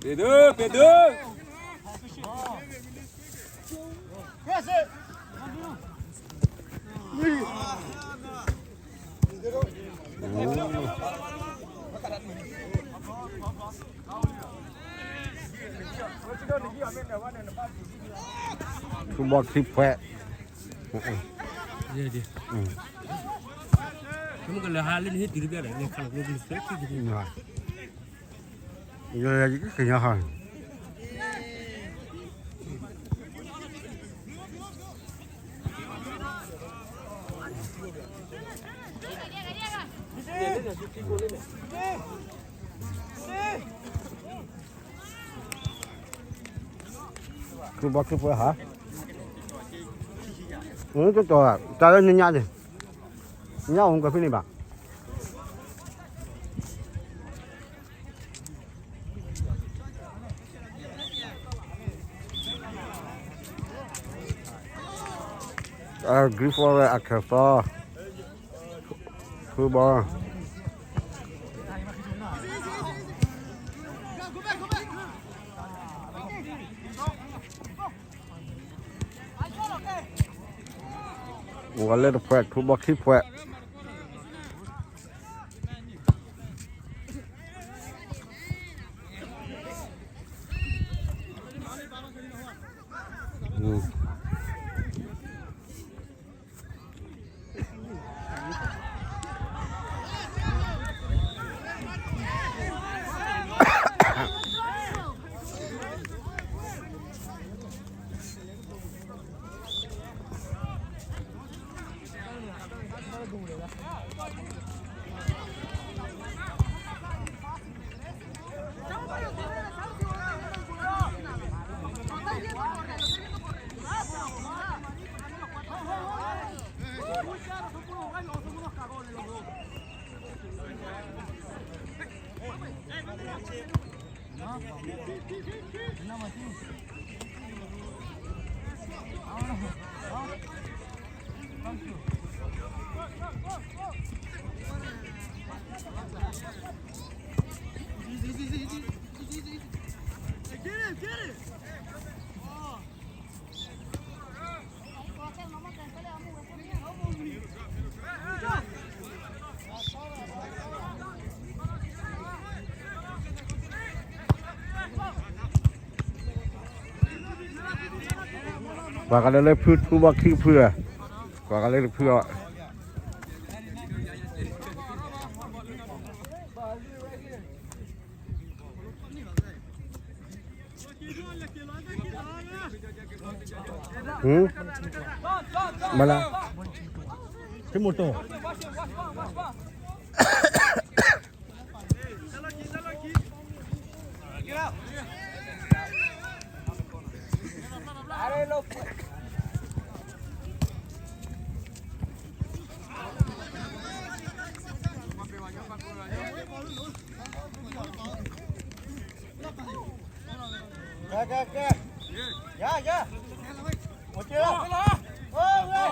Pedro, Pedro. Football clip ဖဲ ယကညါဟါ ကဘီကဖၢဟါ ကတီၤ တၢ်လၢနညါန့ၣ် ညါအီၤကဖဲန့ၣ်ဘၣ် Green Forest အခၢၣ်သီ ဖုဘီ အိၣ်ဝဲလၢတဖှဲး ဖုဘီခံဖှဲး ပှၤကလၢလၢဖုထူဘီခံဖုလၢ ပှၤကလၢတဖုအီၤ ဘၣ်လၢ ဖဲမိၢ်တီၢ် ကဲ ကဲ ကဲ ယၤ ယၤ အိၣ်က့ၤလီၤ အိၣ်ဝဲ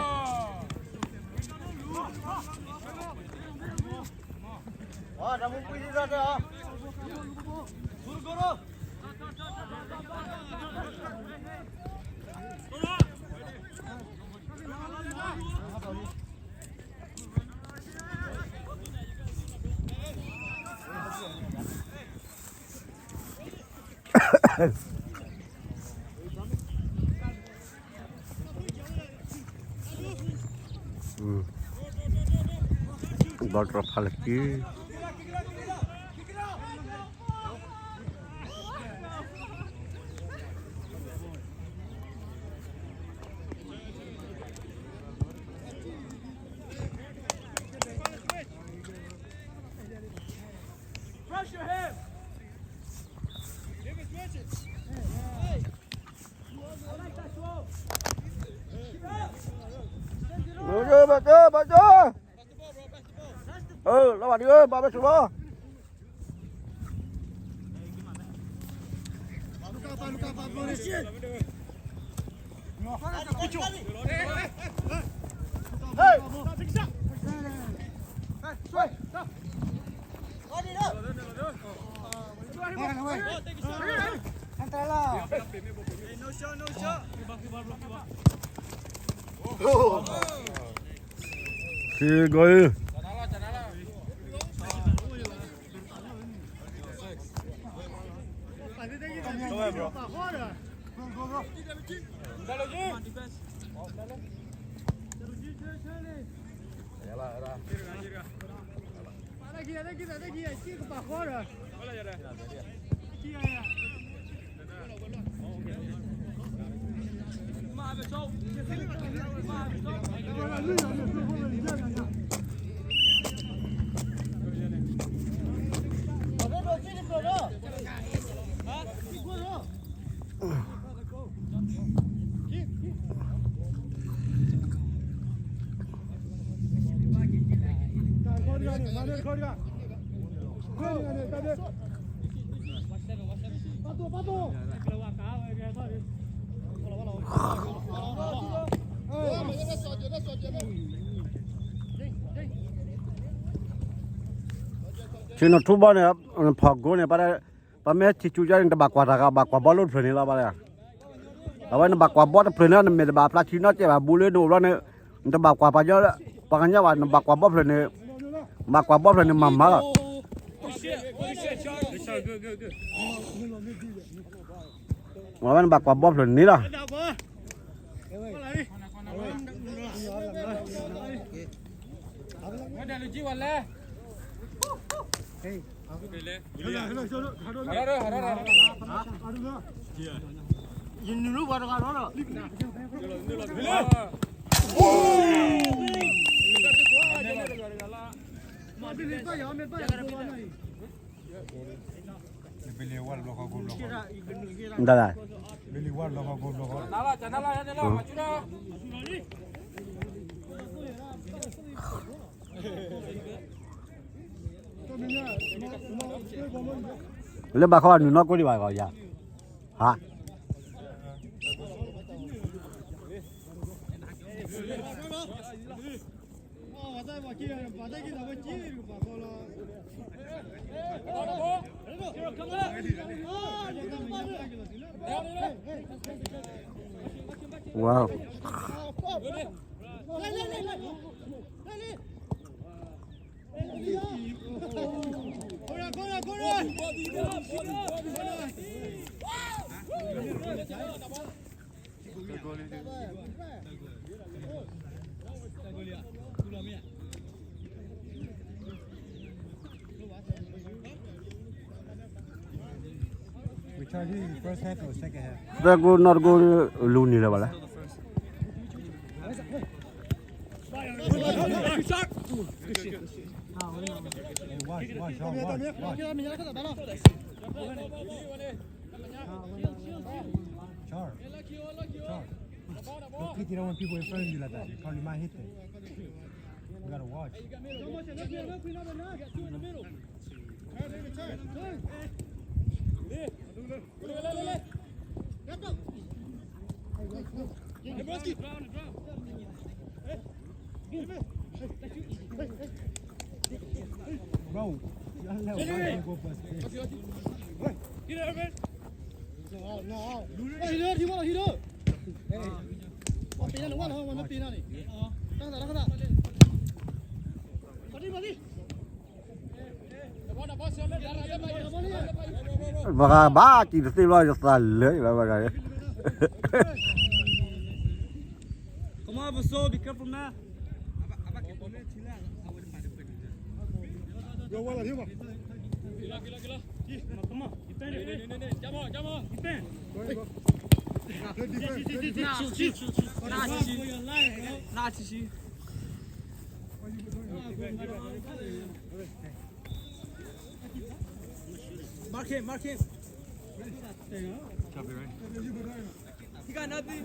အီ တၢ်မူပှံၤဒ်သိးတဲအီၤ ဘီတြီဖးလၢက့ Pressure him! Give him space! Hey! I like that throw! Keep it up! Stay zero! ဘၣ်ကၢ ဘၣ်ကၢ လီၤဘၣ်ဒုး ဘၣ်ဘၣ်ဆူၣ်လီၤ Hey! Keep going.ဆ့နီၤထူဘီန့ၣ် ဖီၣ်ကိန့ၣ် ပမ့ၢ်ထံၣ်ကၠူယါန့ၣ် တဘၣ်ကွၢ်တၢ်ဂၤ ဘၣ်ကွၢ်ဘီလိတဖျၢၣ်န့ၣ်လီၤဘၣ်. အဝဲနဘၣ်ကွၢ်ဘီတဖျၢၣ်န့ၣ် နမဲာ်တဘၣ်ဖျါထံနီၣ်ကဲဘၣ် ဘူးလၢနအိၣ်ဘျီန့ၣ် နတဘၣ်ကွၢ်ပှၤညီ ပှၤကညီဘၣ် နဘၣ်ကွၢ်ဘီဖျၢၣ်န့ၣ် ဘၣ်ကွၢ်ဘီဖျၢၣ်န့ၣ်မၤမၤလီၤ. အဝဲနဘၣ်ကွၢ်ဘီဖျၢၣ်န့ၣ်လီၤ. လၢဘၣ်ဃီနုာ်နီၢ်ကိးဒံးဘၣ်ဂီၤယၤ, ဟါ. Third goal, not goal, လူနံၤလၢၤဘၣ်လဲၣ်. Watch, watch, watch, watch. Char. Char. Don't pick it up when people in front of you like that. You probably might hit them. You gotta watch. Bro, y'all let one go bust this. Baka ba ki the thing lo the thing lo baka. Come on, Vaso, be careful, man. Come on, come on. Defend it. Defend. Defend. Defend. Defend. Defend. Defend. Defend. Mark him, mark him. He got nothing.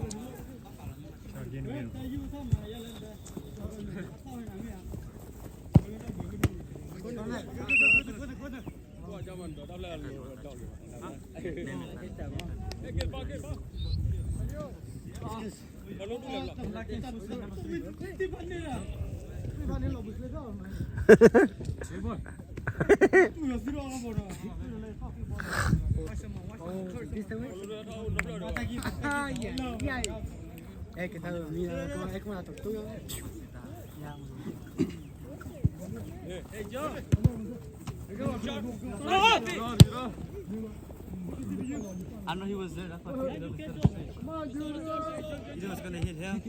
I know he was there. That's why he was gonna hit him.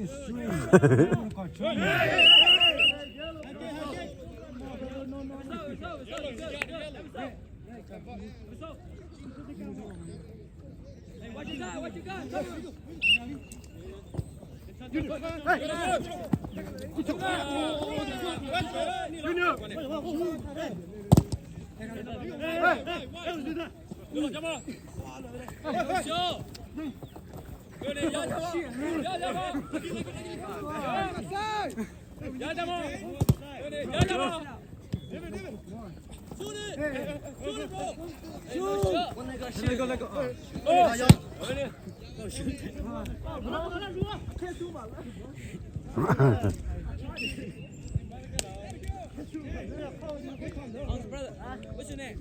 What's your name?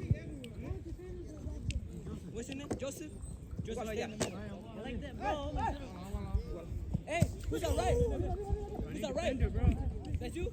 What's your name? Joseph? Joseph, stay in the middle. I like that, bro. Hey, who's that right? Who's that right? That's you?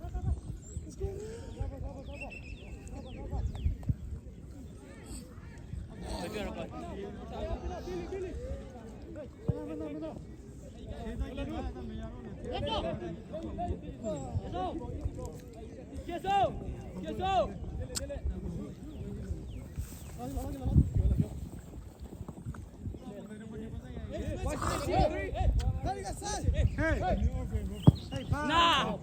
Nah.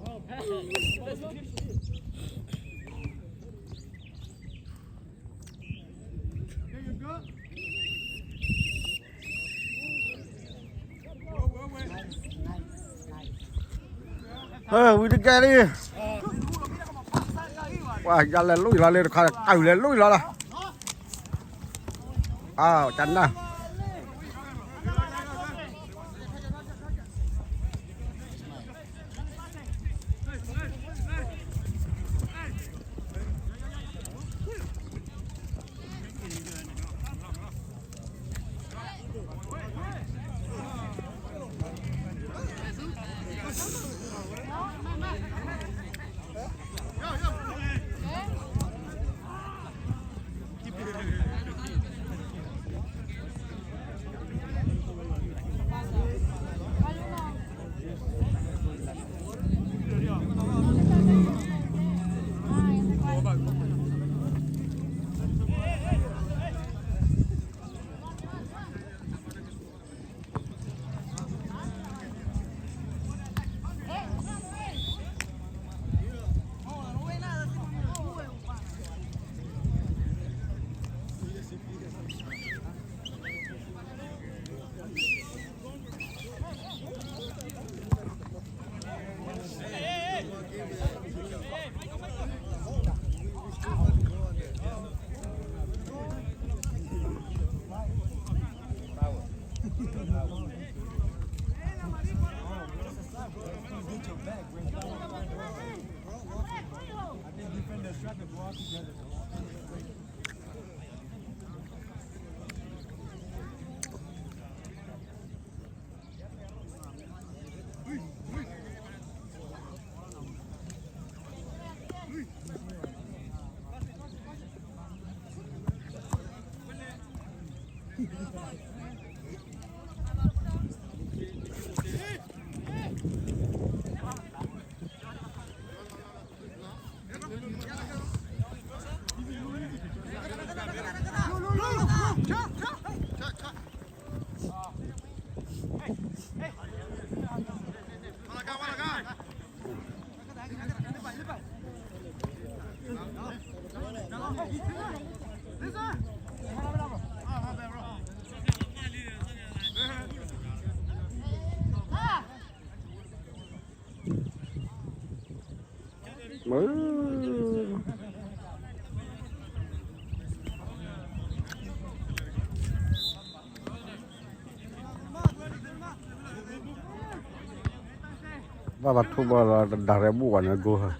Ơ, wí tɛ kɛ lí. ပှၤ ယလဲၤလူၤလီၤလၢတခါ တၢ်လဲၤလူၤလီၤလီၤ. အၢ ကနၣ် ဘၣ်ဘၣ်ထိၣ်ဘၣ်လီၤ တဒါရဲၣ်ဘူၣ်ဝဲန့ၣ် ကိၢ်ဟါ.